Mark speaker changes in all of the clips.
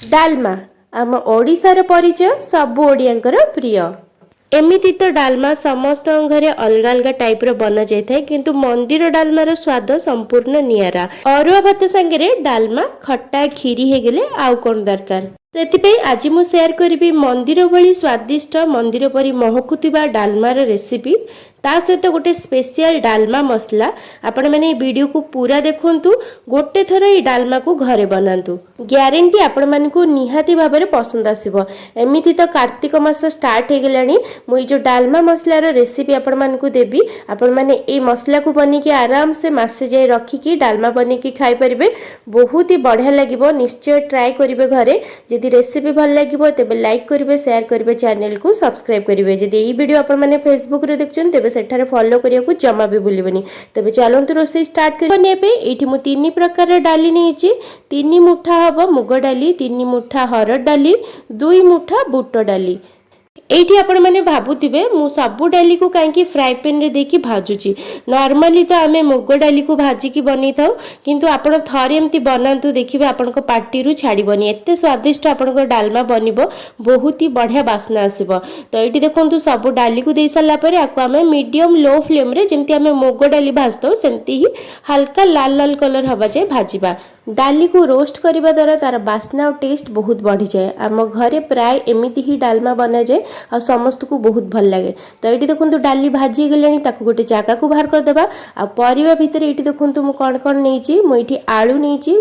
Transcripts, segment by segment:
Speaker 1: ଡାଲମା ଆମ ଓଡ଼ିଶାର ପରିଚୟ, ସବୁ ଓଡ଼ିଆଙ୍କର ପ୍ରିୟ। ଏମିତି ତ ଡାଲମା ସମସ୍ତଙ୍କ ଘରେ ଅଲଗା ଅଲଗା ଟାଇପ୍ର ବନାଯାଇଥାଏ, କିନ୍ତୁ ମନ୍ଦିର ଡାଲମାର ସ୍ୱାଦ ସମ୍ପୂର୍ଣ୍ଣ ନିଆରା। ଅରୁଆ ଭାତ ସାଙ୍ଗରେ ଡାଲମା, ଖଟା, କ୍ଷୀରି ହେଇଗଲେ ଆଉ କ'ଣ ଦରକାର? ସେଥିପାଇଁ ଆଜି ମୁଁ ସେୟାର କରିବି ମନ୍ଦିର ଭଳି ସ୍ୱାଦିଷ୍ଟ, ମନ୍ଦିର ପରି ମହକୁଥିବା ଡାଲମାର ରେସିପି, ତା ସହିତ ଗୋଟେ ସ୍ପେଶିଆଲ ଡାଲମା ମସଲା। ଆପଣମାନେ ଏଇ ଭିଡ଼ିଓକୁ ପୁରା ଦେଖନ୍ତୁ। ଗୋଟେ ଥର ଏଇ ଡାଲମାକୁ ଘରେ ବନାନ୍ତୁ, ଗ୍ୟାରେଣ୍ଟି ଆପଣମାନଙ୍କୁ ନିହାତି ଭାବରେ ପସନ୍ଦ ଆସିବ। ଏମିତି ତ କାର୍ତ୍ତିକ ମାସ ଷ୍ଟାର୍ଟ ହେଇଗଲାଣି। ମୁଁ ଏଇ ଯେଉଁ ଡାଲମା ମସଲାର ରେସିପି ଆପଣମାନଙ୍କୁ ଦେବି, ଆପଣମାନେ ଏଇ ମସଲାକୁ ବନେଇକି ଆରାମସେ ମାସେ ଯାଏ ରଖିକି ଡାଲମା ବନେଇକି ଖାଇପାରିବେ। ବହୁତ ହି ବଢ଼ିଆ ଲାଗିବ। ନିଶ୍ଚୟ ଟ୍ରାଏ କରିବେ ଘରେ। ଯଦି ରେସିପି ଭଲ ଲାଗିବ, ତେବେ ଲାଇକ୍ କରିବେ, ସେୟାର କରିବେ, ଚ୍ୟାନେଲକୁ ସବସ୍କ୍ରାଇବ୍ କରିବେ। ଯଦି ଏଇ ଭିଡ଼ିଓ ଆପଣମାନେ ଫେସବୁକରେ ଦେଖୁଛନ୍ତି, ତେବେ ସେଠାରେ ଫଲୋ କରିବାକୁ ଜମା ବି ଭୁଲିବେନି। ତେବେ ଚାଲନ୍ତୁ, ରୋଷେଇ ଷ୍ଟାର୍ଟ କରିବା ପାଇଁ ଏଇଠି ମୁଁ ତିନି ପ୍ରକାରର ଡାଲି ନେଇଛି। 3 ମୁଠା ହେବ ମୁଗ ଡାଲି, 3 ମୁଠା ହରଡ଼ ଡାଲି, 2 ମୁଠା ବୁଟ ଡାଲି। ଏଇଠି ଆପଣମାନେ ଭାବୁଥିବେ, ମୁଁ ସବୁ ଡାଲିକୁ କାହିଁକି ଫ୍ରାଏ ପ୍ୟାନ୍ରେ ଦେଇକି ଭାଜୁଛି? ନର୍ମାଲି ତ ଆମେ ମୁଗ ଡାଲିକୁ ଭାଜିକି ବନେଇଥାଉ, କିନ୍ତୁ ଆପଣ ଥରେ ଏମିତି ବନାନ୍ତୁ, ଦେଖିବେ ଆପଣଙ୍କ ପାଟିରୁ ଛାଡ଼ିବନି। ଏତେ ସ୍ୱାଦିଷ୍ଟ ଆପଣଙ୍କ ଡାଲମା ବନିବ, ବହୁତ ହି ବଢ଼ିଆ ବାସ୍ନା ଆସିବ। ତ ଏଇଠି ଦେଖନ୍ତୁ, ସବୁ ଡାଲିକୁ ଦେଇ ସାରିଲା ପରେ ଆକୁ ଆମେ ମିଡ଼ିୟମ୍ ଲୋ ଫ୍ଲେମ୍ରେ, ଯେମିତି ଆମେ ମୁଗ ଡାଲି ଭାଜିଥାଉ, ସେମିତି ହିଁ ହାଲକା ଲାଲ ଲାଲ କଲର୍ ହେବା ଯାଏ ଭାଜିବା। ଡାଲିକୁ ରୋଷ୍ଟ କରିବା ଦ୍ୱାରା ତାର ବାସ୍ନା ଆଉ ଟେଷ୍ଟ ବହୁତ ବଢ଼ିଯାଏ। ଆମ ଘରେ ପ୍ରାୟ ଏମିତି ହିଁ ଡାଲମା ବନାଯାଏ ଆଉ ସମସ୍ତଙ୍କୁ ବହୁତ ଭଲ ଲାଗେ। ତ ଏଇଠି ଦେଖନ୍ତୁ, ଡାଲି ଭାଜି ହେଇଗଲାଣି। ତାକୁ ଗୋଟେ ଜାଗାକୁ ବାହାର କରିଦେବା। ଆଉ ପରିବା ଭିତରେ ଏଇଠି ଦେଖନ୍ତୁ, ମୁଁ କ'ଣ କ'ଣ ନେଇଛି। ମୁଁ ଏଇଠି ଆଳୁ ନେଇଛି,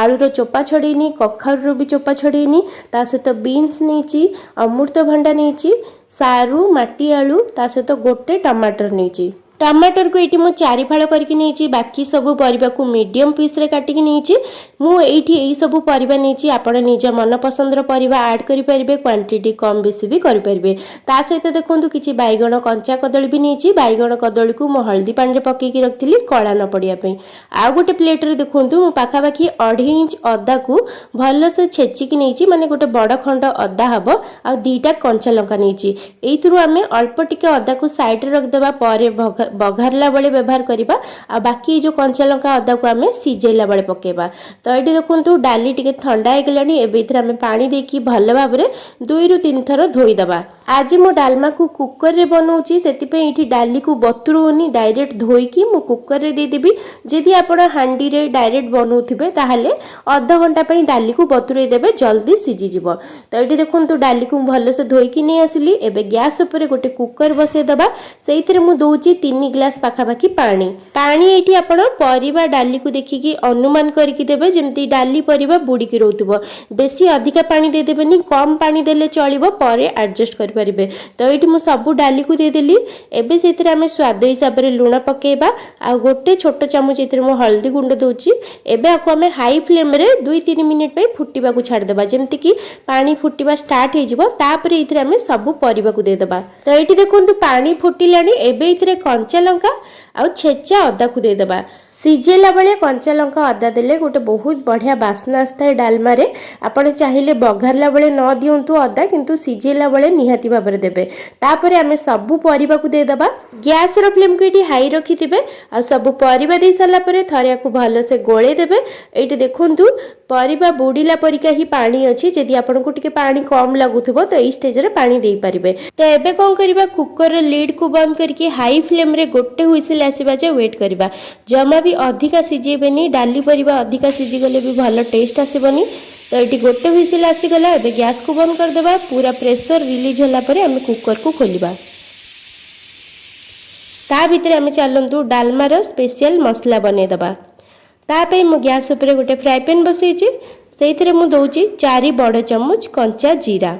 Speaker 1: ଆଳୁର ଚୋପା ଛଡ଼େଇନି, କଖାରୁର ବି ଚୋପା ଛଡ଼େଇନି। ତା ସହିତ ବିନ୍ସ ନେଇଛି, ଅମୃତଭଣ୍ଡା ନେଇଛି, ସାରୁ, ମାଟି ଆଳୁ, ତା ସହିତ ଗୋଟେ ଟମାଟର ନେଇଛି। ଟମାଟରକୁ ଏଇଠି ମୁଁ ଚାରି ଫାଳ କରିକି ନେଇଛି। ବାକି ସବୁ ପରିବାକୁ ମିଡ଼ିୟମ୍ ପିସ୍ରେ କାଟିକି ନେଇଛି। ମୁଁ ଏଇଠି ଏଇସବୁ ପରିବା ନେଇଛି। ଆପଣ ନିଜ ମନ ପସନ୍ଦର ପରିବା ଆଡ଼୍ କରିପାରିବେ, କ୍ୱାଣ୍ଟିଟି କମ୍ ବେଶୀ ବି କରିପାରିବେ। ତା ସହିତ ଦେଖନ୍ତୁ, କିଛି ବାଇଗଣ, କଞ୍ଚା କଦଳୀ ବି ନେଇଛି। ବାଇଗଣ କଦଳୀକୁ ମୁଁ ହଳଦୀ ପାଣିରେ ପକେଇକି ରଖିଥିଲି କଳା ନ ପଡ଼ିବା ପାଇଁ। ଆଉ ଗୋଟେ ପ୍ଲେଟ୍ରେ ଦେଖନ୍ତୁ, ମୁଁ ପାଖାପାଖି 2.5 ଇଞ୍ଚ ଅଦାକୁ ଭଲସେ ଛେଚିକି ନେଇଛି, ମାନେ ଗୋଟେ ବଡ଼ ଖଣ୍ଡ ଅଦା ହେବ। ଆଉ 2ଟା କଞ୍ଚା ଲଙ୍କା ନେଇଛି। ଏଇଥିରୁ ଆମେ ଅଳ୍ପ ଟିକେ ଅଦାକୁ ସାଇଡ଼୍ରେ ରଖିଦେବା, ପରେ ବଘାରିଲା ବେଳେ ବ୍ୟବହାର କରିବା। ଆଉ ବାକି ଏଇ ଯେଉଁ କଞ୍ଚା ଲଙ୍କା, ଅଦାକୁ ଆମେ ସିଝେଇଲା ବେଳେ ପକେଇବା। ତ ଏଇଠି ଦେଖନ୍ତୁ, ଡାଲି ଟିକେ ଥଣ୍ଡା ହେଇଗଲାଣି। ଏବେ ଏଥିରେ ଆମେ ପାଣି ଦେଇକି ଭଲ ଭାବରେ 2ରୁ 3 ଥର ଧୋଇଦେବା। ଆଜି ମୁଁ ଡାଲମାକୁ କୁକରରେ ବନଉଛି, ସେଥିପାଇଁ ଏଇଠି ଡାଲିକୁ ବତୁରଉନି, ଡାଇରେକ୍ଟ ଧୋଇକି ମୁଁ କୁକରରେ ଦେଇଦେବି। ଯଦି ଆପଣ ହାଣ୍ଡିରେ ଡାଇରେକ୍ଟ ବନଉଥିବେ, ତାହେଲେ ଅଧଘଣ୍ଟା ପାଇଁ ଡାଲିକୁ ବତୁରେଇ ଦେବେ, ଜଲ୍ଦି ସିଝିଯିବ। ତ ଏଇଠି ଦେଖନ୍ତୁ, ଡାଲିକୁ ମୁଁ ଭଲସେ ଧୋଇକି ନେଇ ଆସିଲି। ଏବେ ଗ୍ୟାସ୍ ଉପରେ ଗୋଟେ କୁକର ବସେଇଦେବା। ସେଇଥିରେ ମୁଁ ଦଉଛି 3 ଗ୍ଲାସ୍ ପାଖାପାଖି ପାଣି। ପାଣି ଏଇଠି ଆପଣ ପରିବା, ଡାଲିକୁ ଦେଖିକି ଅନୁମାନ କରିକି ଦେବେ, ଯେମିତି ଡାଲି ପରିବା ବୁଡ଼ିକି ରହୁଥିବ। ବେଶୀ ଅଧିକା ପାଣି ଦେଇଦେବେନି, କମ୍ ପାଣି ଦେଲେ ଚଳିବ, ପରେ ଆଡ଼ଜଷ୍ଟ କରିପାରିବେ। ତ ଏଇଠି ମୁଁ ସବୁ ଡାଲିକୁ ଦେଇଦେଲି। ଏବେ ସେଥିରେ ଆମେ ସ୍ୱାଦ ହିସାବରେ ଲୁଣ ପକାଇବା ଆଉ ଗୋଟେ ଛୋଟ ଚାମଚ ଏଥିରେ ମୁଁ ହଳଦୀ ଗୁଣ୍ଡ ଦେଉଛି। ଏବେ ଆକୁ ଆମେ ହାଇ ଫ୍ଲେମ୍ରେ 2-3 ମିନିଟ୍ ପାଇଁ ଫୁଟିବାକୁ ଛାଡ଼ିଦେବା। ଯେମିତିକି ପାଣି ଫୁଟିବା ଷ୍ଟାର୍ଟ ହେଇଯିବ, ତାପରେ ଏଇଥିରେ ଆମେ ସବୁ ପରିବାକୁ ଦେଇଦେବା। ତ ଏଇଠି ଦେଖନ୍ତୁ, ପାଣି ଫୁଟିଲାଣି। ଏବେ ଏଇଥିରେ କଞ୍ଚା ଲଙ୍କା ଆଉ ଛେଚା ଅଦାକୁ ଦେଇଦେବା। ସିଝେଇଲା ବେଳେ କଞ୍ଚା ଲଙ୍କା, ଅଦା ଦେଲେ ଗୋଟେ ବହୁତ ବଢ଼ିଆ ବାସ୍ନା ଆସିଥାଏ ଡାଲମାରେ। ଆପଣ ଚାହିଁଲେ ବଘାରିଲା ବେଳେ ନ ଦିଅନ୍ତୁ ଅଦା, କିନ୍ତୁ ସିଝେଇଲା ବେଳେ ନିହାତି ଭାବରେ ଦେବେ। ତାପରେ ଆମେ ସବୁ ପରିବାକୁ ଦେଇଦେବା। ଗ୍ୟାସର ଫ୍ଲେମ୍କୁ ଏଇଠି ହାଇ ରଖିଥିବେ। ଆଉ ସବୁ ପରିବା ଦେଇ ସାରିଲା ପରେ ଥରେ ୟାକୁ ଭଲସେ ଗୋଳେଇ ଦେବେ। ଏଇଠି ଦେଖନ୍ତୁ, ପରିବା ବୁଡ଼ିଲା ପରିକା ହିଁ ପାଣି ଅଛି। ଯଦି ଆପଣଙ୍କୁ ଟିକେ ପାଣି କମ୍ ଲାଗୁଥିବ, ତ ଏଇ ଷ୍ଟେଜରେ ପାଣି ଦେଇପାରିବେ। ତ ଏବେ କ'ଣ କରିବା? କୁକରର ଲିଡ୍କୁ ବନ୍ଦ କରିକି ହାଇ ଫ୍ଲେମ୍ରେ ଗୋଟେ ହୁଇସିଲ୍ ଆସିବା ଯାଏ ୱେଟ୍ କରିବା। ଜମା ବି ଅଧିକା ସିଝେଇବେନି। ଡାଲି ପରିବା ଅଧିକା ସିଝିଗଲେ ବି ଭଲ ଟେଷ୍ଟ ଆସିବନି। ତ ଏଇଠି ଗୋଟେ ହୁଇସିଲ୍ ଆସିଗଲା। ଏବେ ଗ୍ୟାସକୁ ବନ୍ଦ କରିଦେବା। ପୁରା ପ୍ରେସର ରିଲିଜ୍ ହେଲା ପରେ ଆମେ କୁକରକୁ ଖୋଲିବା। ତା ଭିତରେ ଆମେ ଚାଲନ୍ତୁ, ଡାଲମାର ସ୍ପେଶିଆଲ ମସଲା ବନେଇଦେବା। ତା ପାଇଁ ମୁଁ ଗ୍ୟାସ୍ ଉପରେ ଗୋଟେ ଫ୍ରାଏ ପ୍ୟାନ୍ ବସେଇଛି। ସେଇଥିରେ ମୁଁ ଦେଉଛି 4 ବଡ଼ ଚାମଚ କଞ୍ଚା ଜିରା,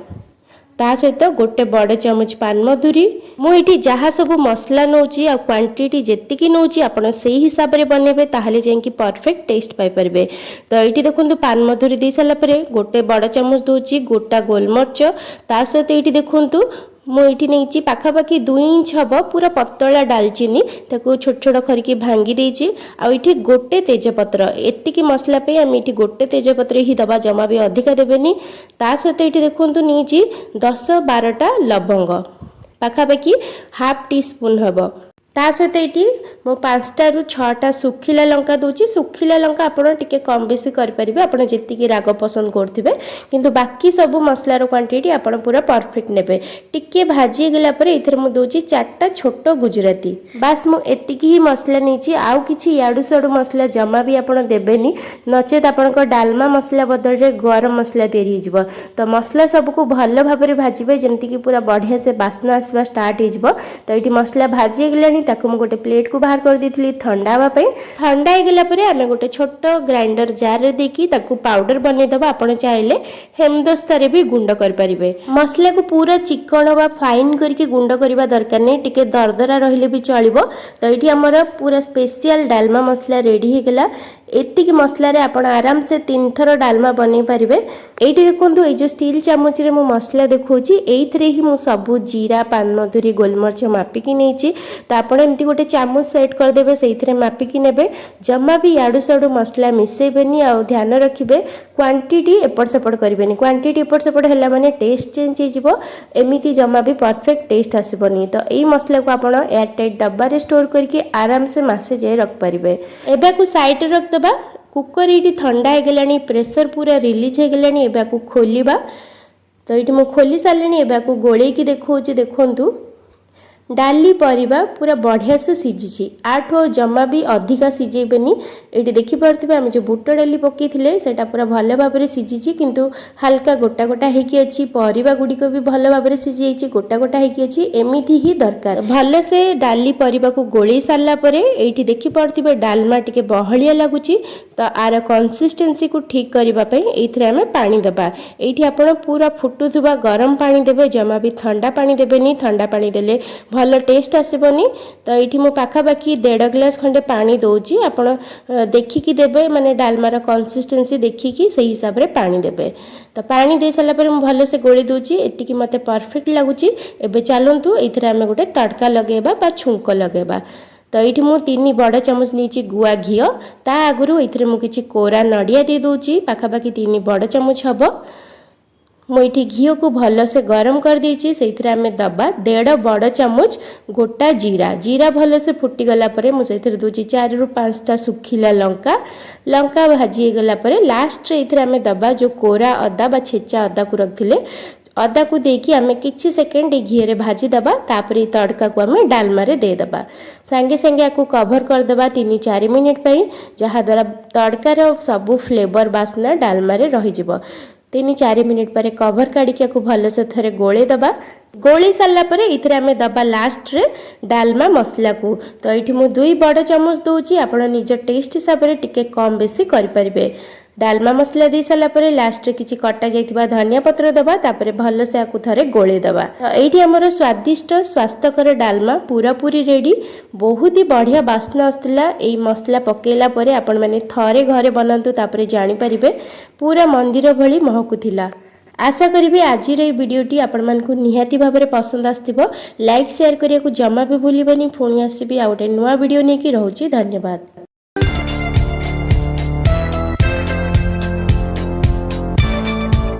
Speaker 1: ତା ସହିତ ଗୋଟେ ବଡ଼ ଚାମଚ ପାନମଧୁରୀ। ମୁଁ ଏଇଠି ଯାହା ସବୁ ମସଲା ନେଉଛି ଆଉ କ୍ୱାଣ୍ଟିଟି ଯେତିକି ନେଉଛି, ଆପଣ ସେଇ ହିସାବରେ ବନେଇବେ, ତାହେଲେ ଯାଇକି ପରଫେକ୍ଟ ଟେଷ୍ଟ ପାଇପାରିବେ। ତ ଏଇଠି ଦେଖନ୍ତୁ, ପାନମଧୁରୀ ଦେଇ ସାରିଲା ପରେ ଗୋଟେ ବଡ଼ ଚାମଚ ଦେଉଛି ଗୋଟା ଗୋଲମରିଚ। ତା ସହିତ ଏଇଠି ଦେଖନ୍ତୁ, ମୁଁ ଏଇଠି ନେଇଛି ପାଖାପାଖି 2 ଇଞ୍ଚ ହେବ ପୁରା ପତଳା ଡାଲଚିନି, ତାକୁ ଛୋଟ ଛୋଟ କରିକି ଭାଙ୍ଗି ଦେଇଛି। ଆଉ ଏଇଠି ଗୋଟେ ତେଜପତ୍ର। ଏତିକି ମସଲା ପାଇଁ ଆମେ ଏଇଠି ଗୋଟେ ତେଜପତ୍ର ହିଁ ଦେବା, ଜମା ବି ଅଧିକା ଦେବେନି। ତା ସହିତ ଏଇଠି ଦେଖନ୍ତୁ, ନେଇଛି 10-12ଟା ଲବଙ୍ଗ, ପାଖାପାଖି ହାଫ୍ ଟି ସ୍ପୁନ୍ ହେବ। ତା ସହିତ ଏଇଠି ମୁଁ 5ଟାରୁ 6ଟା ଶୁଖିଲା ଲଙ୍କା ଦେଉଛି। ଶୁଖିଲା ଲଙ୍କା ଆପଣ ଟିକେ କମ୍ ବେଶୀ କରିପାରିବେ, ଆପଣ ଯେତିକି ରାଗ ପସନ୍ଦ କରୁଥିବେ। କିନ୍ତୁ ବାକି ସବୁ ମସଲାର କ୍ୱାଣ୍ଟିଟି ଆପଣ ପୁରା ପରଫେକ୍ଟ ନେବେ। ଟିକେ ଭାଜି ହେଇଗଲା ପରେ ଏଥିରେ ମୁଁ ଦେଉଛି ଚାରିଟା ଛୋଟ ଗୁଜୁରାତି। ବାସ୍, ମୁଁ ଏତିକି ହିଁ ମସଲା ନେଇଛି। ଆଉ କିଛି ଇଆଡ଼ୁ ସିଆଡ଼ୁ ମସଲା ଜମା ବି ଆପଣ ଦେବେନି, ନଚେତ୍ ଆପଣଙ୍କ ଡାଲମା ମସଲା ବଦଳରେ ଗରମ ମସଲା ତିଆରି ହେଇଯିବ। ତ ମସଲା ସବୁକୁ ଭଲ ଭାବରେ ଭାଜିବେ, ଯେମିତିକି ପୁରା ବଢ଼ିଆ ସେ ବାସ୍ନା ଆସିବା ଷ୍ଟାର୍ଟ ହେଇଯିବ। ତ ଏଇଠି ମସଲା ଭାଜି ହେଇଗଲାଣି। ତାକୁ ମୁଁ ଗୋଟେ ପ୍ଲେଟ୍କୁ ବାହାର କରିଦେଇଥିଲି ଥଣ୍ଡା ହେବା ପାଇଁ। ଥଣ୍ଡା ହେଇଗଲା ପରେ ଆମେ ଗୋଟେ ଛୋଟ ଗ୍ରାଇଣ୍ଡର ଜାର୍ରେ ଦେଇକି ତାକୁ ପାଉଡର ବନେଇଦେବା। ଆପଣ ଚାହିଁଲେ ହେମଦସ୍ତାରେ ବି ଗୁଣ୍ଡ କରିପାରିବେ। ମସଲାକୁ ପୁରା ଚିକଣ ବା ଫାଇନ୍ କରିକି ଗୁଣ୍ଡ କରିବା ଦରକାର ନାହିଁ, ଟିକେ ଦରଦରା ରହିଲେ ବି ଚଳିବ। ତ ଏଇଠି ଆମର ପୁରା ସ୍ପେଶିଆଲ ଡାଲମା ମସଲା ରେଡ଼ି ହେଇଗଲା। ଏତିକି ମସଲାରେ ଆପଣ ଆରାମସେ ତିନିଥର ଡାଲମା ବନେଇ ପାରିବେ। ଏଇଠି ଦେଖନ୍ତୁ, ଏଇ ଯେଉଁ ଷ୍ଟିଲ୍ ଚାମଚରେ ମୁଁ ମସଲା ଦେଖାଉଛି, ଏଇଥିରେ ହିଁ ମୁଁ ସବୁ ଜିରା, ପାନମଧୁରୀ, ଗୋଲମରିଚ ମାପିକି ନେଇଛି। ତ ଆପଣ ଏମିତି ଗୋଟେ ଚାମଚ ସେଟ୍ କରିଦେବେ, ସେଇଥିରେ ମାପିକି ନେବେ। ଜମା ବି ଇଆଡ଼ୁ ସିଆଡ଼ୁ ମସଲା ମିଶାଇବେନି। ଆଉ ଧ୍ୟାନ ରଖିବେ, କ୍ୱାଣ୍ଟିଟି ଏପଟ ସେପଟ କରିବେନି। କ୍ୱାଣ୍ଟିଟି ଏପଟ ସେପଟ ହେଲା ମାନେ ଟେଷ୍ଟ ଚେଞ୍ଜ ହେଇଯିବ। ଏମିତି ଜମା ବି ପରଫେକ୍ଟ ଟେଷ୍ଟ ଆସିବନି। ତ ଏଇ ମସଲାକୁ ଆପଣ ଏୟାରଟାଇଟ୍ ଡବାରେ ଷ୍ଟୋର୍ କରିକି ଆରାମସେ ମାସେ ଯାଏ ରଖିପାରିବେ। ଏବେ ଆକୁ ସାଇଡ଼ରେ ରଖିଦେବା। କୁକର ଏଇଠି ଥଣ୍ଡା ହେଇଗଲାଣି, ପ୍ରେସର ପୁରା ରିଲିଜ୍ ହେଇଗଲାଣି। ଏବେ ଆକୁ ଖୋଲିବା। ତ ଏଇଠି ମୁଁ ଖୋଲି ସାରିଲିଣି। ଏବେ ଆକୁ ଗୋଳେଇକି ଦେଖାଉଛି। ଦେଖନ୍ତୁ, ଡାଲି ପରିବା ପୁରା ବଢ଼ିଆ ସେ ସିଝିଛି। ୟାଠୁ ଆଉ ଜମା ବି ଅଧିକା ସିଝେଇବେନି। ଏଇଠି ଦେଖିପାରୁଥିବେ, ଆମେ ଯେଉଁ ବୁଟ ଡାଲି ପକେଇଥିଲେ, ସେଇଟା ପୁରା ଭଲ ଭାବରେ ସିଝିଛି, କିନ୍ତୁ ହାଲକା ଗୋଟା ଗୋଟା ହେଇକି ଅଛି। ପରିବା ଗୁଡ଼ିକ ବି ଭଲ ଭାବରେ ସିଝିଯାଇଛି, ଗୋଟା ଗୋଟା ହେଇକି ଅଛି। ଏମିତି ହିଁ ଦରକାର। ଭଲସେ ଡାଲି ପରିବାକୁ ଗୋଳେଇ ସାରିଲା ପରେ ଏଇଠି ଦେଖିପାରୁଥିବେ, ଡାଲମା ଟିକେ ବହଳିଆ ଲାଗୁଛି। ତ ୟାର କନସିଷ୍ଟେନ୍ସିକୁ ଠିକ୍ କରିବା ପାଇଁ ଏଇଥିରେ ଆମେ ପାଣି ଦେବା। ଏଇଠି ଆପଣ ପୁରା ଫୁଟୁଥିବା ଗରମ ପାଣି ଦେବେ, ଜମା ବି ଥଣ୍ଡା ପାଣି ଦେବେନି। ଥଣ୍ଡା ପାଣି ଦେଲେ ଭଲ ଟେଷ୍ଟ ଆସିବନି। ତ ଏଇଠି ମୁଁ ପାଖାପାଖି ଦେଢ଼ ଗ୍ଲାସ୍ ଖଣ୍ଡେ ପାଣି ଦେଉଛି। ଆପଣ ଦେଖିକି ଦେବେ, ମାନେ ଡାଲମାର କନସିଷ୍ଟେନ୍ସି ଦେଖିକି ସେଇ ହିସାବରେ ପାଣି ଦେବେ। ତ ପାଣି ଦେଇ ସାରିଲା ପରେ ମୁଁ ଭଲସେ ଗୋଳି ଦେଉଛି। ଏତିକି ମୋତେ ପରଫେକ୍ଟ ଲାଗୁଛି। ଏବେ ଚାଲନ୍ତୁ, ଏଇଥିରେ ଆମେ ଗୋଟେ ତଡ଼କା ଲଗାଇବା ବା ଛୁଙ୍କ ଲଗାଇବା। ତ ଏଇଠି ମୁଁ 3 ବଡ଼ ଚାମଚ ନେଇଛି ଗୁଆ ଘିଅ। ତା ଆଗରୁ ଏଇଥିରେ ମୁଁ କିଛି କୋରା ନଡ଼ିଆ ଦେଇ ଦେଉଛି, ପାଖାପାଖି 3 ବଡ଼ ଚାମଚ ହେବ। ମୁଁ ଏଇଠି ଘିଅକୁ ଭଲସେ ଗରମ କରିଦେଇଛି। ସେଇଥିରେ ଆମେ ଦେବା ଦେଢ଼ ବଡ଼ ଚାମଚ ଗୋଟା ଜିରା। ଜିରା ଭଲସେ ଫୁଟିଗଲା ପରେ ମୁଁ ସେଇଥିରେ ଦେଉଛି 4ରୁ 5ଟା ଶୁଖିଲା ଲଙ୍କା। ଲଙ୍କା ଭାଜି ହେଇଗଲା ପରେ ଲାଷ୍ଟରେ ଏଇଥିରେ ଆମେ ଦେବା ଯେଉଁ କୋରା ଅଦା ବା ଛେଚା ଅଦାକୁ ରଖିଥିଲେ। ଅଦାକୁ ଦେଇକି ଆମେ କିଛି ସେକେଣ୍ଡ ଏଇ ଘିଅରେ ଭାଜିଦେବା। ତାପରେ ଏଇ ତଡ଼କାକୁ ଆମେ ଡାଲମାରେ ଦେଇଦେବା। ସାଙ୍ଗେ ସାଙ୍ଗେ ଆକୁ କଭର କରିଦେବା 3-4 ମିନିଟ୍ ପାଇଁ, ଯାହାଦ୍ୱାରା ତଡ଼କାର ସବୁ ଫ୍ଲେଭର, ବାସ୍ନା ଡାଲମାରେ ରହିଯିବ। 3-4 ମିନିଟ୍ ପରେ କଭର କାଢ଼ିକି ଆକୁ ଭଲସେ ଥରେ ଗୋଳେଇ ଦେବା। ଗୋଳେଇ ସାରିଲା ପରେ ଏଇଥିରେ ଆମେ ଦେବା ଲାଷ୍ଟରେ ଡାଲମା ମସଲାକୁ। ତ ଏଇଠି ମୁଁ 2 ବଡ଼ ଚାମଚ ଦେଉଛି। ଆପଣ ନିଜ ଟେଷ୍ଟ ହିସାବରେ ଟିକେ କମ୍ ବେଶୀ କରିପାରିବେ। ଡାଲମା ମସଲା ଦେଇ ସାରିଲା ପରେ ଲାଷ୍ଟରେ କିଛି କଟା ଯାଇଥିବା ଧନିଆ ପତ୍ର ଦେବା। ତାପରେ ଭଲସେ ଆକୁ ଥରେ ଗୋଳେଇ ଦେବା। ତ ଏଇଠି ଆମର ସ୍ୱାଦିଷ୍ଟ ସ୍ୱାସ୍ଥ୍ୟକର ଡାଲମା ପୁରାପୁରି ରେଡ଼ି। ବହୁତ ହି ବଢ଼ିଆ ବାସ୍ନା ଆସୁଥିଲା ଏଇ ମସଲା ପକେଇଲା ପରେ। ଆପଣମାନେ ଥରେ ଘରେ ବନାନ୍ତୁ, ତାପରେ ଜାଣିପାରିବେ। ପୁରା ମନ୍ଦିର ଭଳି ମହକୁଥିଲା। ଆଶା କରିବି ଆଜିର ଏଇ ଭିଡ଼ିଓଟି ଆପଣମାନଙ୍କୁ ନିହାତି ଭାବରେ ପସନ୍ଦ ଆସିଥିବ। ଲାଇକ୍, ସେୟାର କରିବାକୁ ଜମା ବି ଭୁଲିବେନି। ପୁଣି ଆସିବି ଆଉ ଗୋଟେ ନୂଆ ଭିଡ଼ିଓ ନେଇକି। ରହୁଛି, ଧନ୍ୟବାଦ।